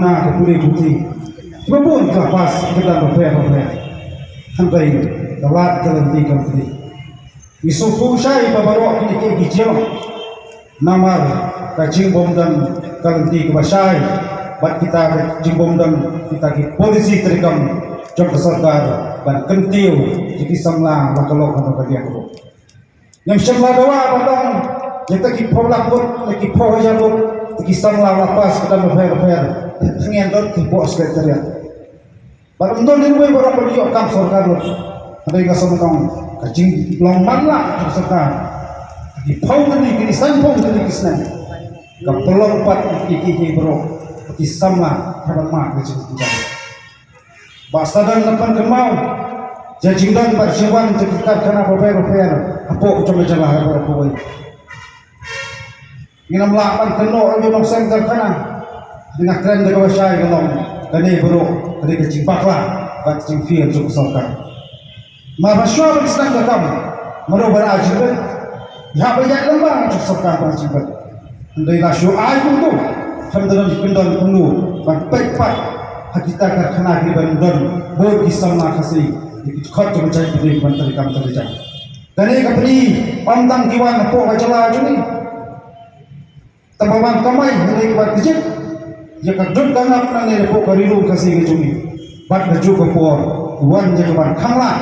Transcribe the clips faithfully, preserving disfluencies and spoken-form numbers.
Na ka pule puthi. Ba bun ka pass ka dang ba pher ba pher. Hynrei ka lad ka lynti kam pule. Ngi sngewthuh shai ba baroh kine ki jingeh. Namar ka jingbym don ka lynti kaba shai bad kita ka jingbym don kita ki polisi treikam jong ka sorkar ban kyntiew ïa ki samla ba ka lok ka dang ka diang ruh. Ngam shym la dawa ba tang ïa kita ki phew lak vote, ïa ki phew hajar vote, ïa ki samla la pass ka dang ba pher ba pher. Tang ïa dot ki phew secretariat. Bad ym don ïa uwei baroh ba ïoh kam sorkar lut. Hynrei nga sngewthuh ka jinglong man la ka sorkar. Ki phew tylli ki san phew tylli ki snem. Ka pynlong pat ki ki ki baroh ki samla ka ban ma ka jingkynjah. Ba sa dang na pynkyndit ïa jingdon bad jingwan jong ki karkhana ba pher ba pher hapoh jong ka jylla hapoh kawei. Ngin ym lah ban kynnoh ïa u nongseng karkhana. Nga kren da kaba shai ka long kane baroh kane ka jingbakla bad jingphier jong ka sorkar. Namar ba shuwa ban sdang ka kam, mano ba la jingbit, ïa ba ïaid lyngba jong ka sorkar ba la jingbit. Hynrei la shu ai kumto, khlem da don kyndon kumno ban peit pat ha kita karkhana kiba don bun ki samla Khasi, ki khot jong ka jaitbynriew ban trei kam trei jam. Kane ka pynïaid ym tang ki wan hapoh ka jylla jong ngi. Tang ba wan kamai hynrei ki wan kjit ïa ka dur ka ngap nangne hapoh ka Ri Lum Khasi ka jong ngi. Bad kajuh ka por ki wan ïa ka ban khang lad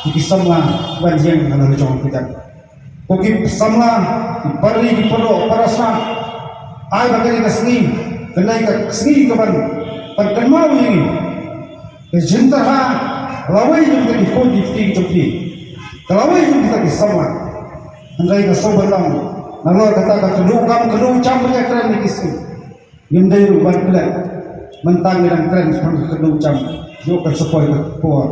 ïa ki samla ban ïeng ha la jong ki dang. Ko ki samla ki para ri ki para doh para snam. Ai ba kane ka sngi, kane ka sngi ka ban ban kynmaw ïa ngi. Ka jingtyrha lawei jong ka ki khun ki kti jong ki. Ka lawei jong kita ki samla. Hynrei ka sngewbha long nalor kata ka kynduh kam kynduh jam ba ïa kren ïa ki sngi. Ngim dei ruh ban klet. Mynta ngi dang kren shaphang ka kynduh jam. Ïoh kan sa poi ka por.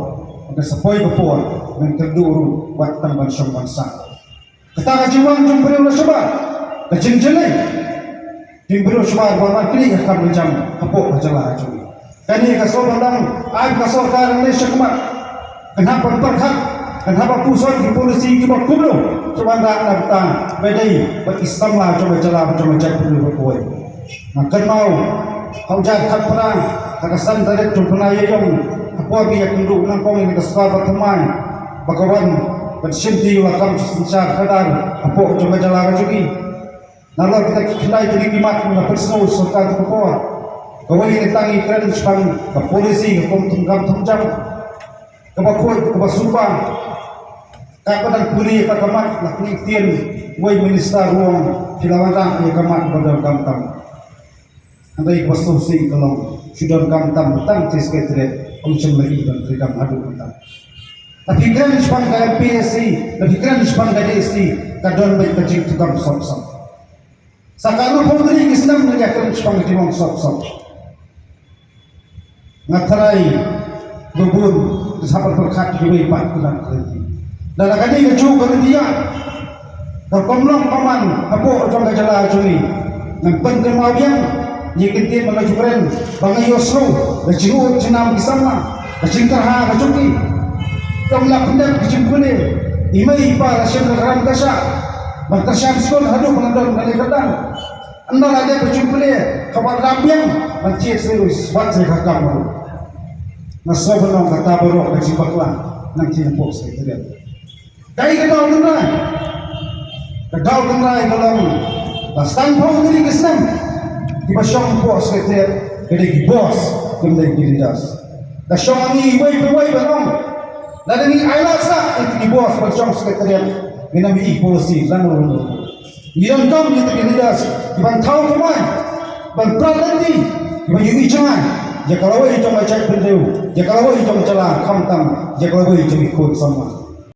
Kan sa poi ka por ngan kynduh ruh wat tang ban shong ban sah. Kata ka jingwan jong briew la shabar, ka jingjyllei jong briew shabar ba man kane ka kam ka jam hapoh ka jylla jong ngi. Kane ka sngewbha long ai ka sorkar ne shakhmat. Kan hap ban pyrkhat, kan hap ban puson ki polisi kiba kumno, kiban da na bynta ba dei bad ki samla jong ka jylla jong ka jaitbynriew ba kawei. Nga kynmaw ha u jar khatphra ha ka san tarik jong u bnai Ïaïong, ha por ngi ïakynduh nyngkong ïa ka sorkar ba thymmai ba ka wan ban shimti ïa la kam synshar khadar hapoh jong ka jylla ka jong ngi. Nalor kita ki khyndai tylli ki mat nga pynsngew sorkar ka por. Kawei ne tang ïa kren shaphang ka polisi ka kum thung kam thung jam. Kaba khuid kaba suba. Ka ba dang pule ka mat la kane ktien wei minister ruh ki la wanrah ïa ka mat ba donkam tam. Hynrei kaba sngewsih ka long shu donkam tam tang te secretariat ym shym la i ban treikam haduh mynta. Lada phi kren shaphang ka M P S C, lada phi kren shaphang ka D S C, ka don beit ka jingtukam sop sop. Sa ka arphew tylli ki snem ngi ïakren shaphang ka jinglong sop sop. Nga tharai ba bun ki sa pyrkhat kiwei pat ki la kren. Da la kane kajuh ka lynti ïa ka kam long ka man hapoh jong ka jylla jong ngi. Ngan pynkynmaw biang ïa ki ktien ba nga ju kren ba nga ïohsngew da jingud jingnam ki samla, da jingtyrha ka jong ki. Kam lah pyndep ka jingpule. I mei i pa la shem da ka ram ka shah ban kyrshan skul haduh ba nga don kane ka dang. Ynda la dep ka jingpule kaba lam biang ban thied sngewsih wat sa ka kam ruh. Nga sngewbha long kata baroh ka jingbakla nangtei hapoh secretariat. Kaei ka daw tynrai? Ka daw tynrai ka long ba san phew tylli ki snem kiba shong hapoh secretariat ka dei ki boss, kim dei ki leaders. Ka shong ha ngi iwei pa iwei ba long. Lada ngi ailad sah ïa ki boss ban shong secretariat, ngin ym ïohi policy lano lano. Ngi donkam ïa ki leaders kiban thaw thymmai, ban prat lynti, kiban ïohi jngai ïa ka lawei jong ka jaitbynriew, ïa ka lawei jong ka jylla, khamtam ïa ka lawei jong ki khun samla.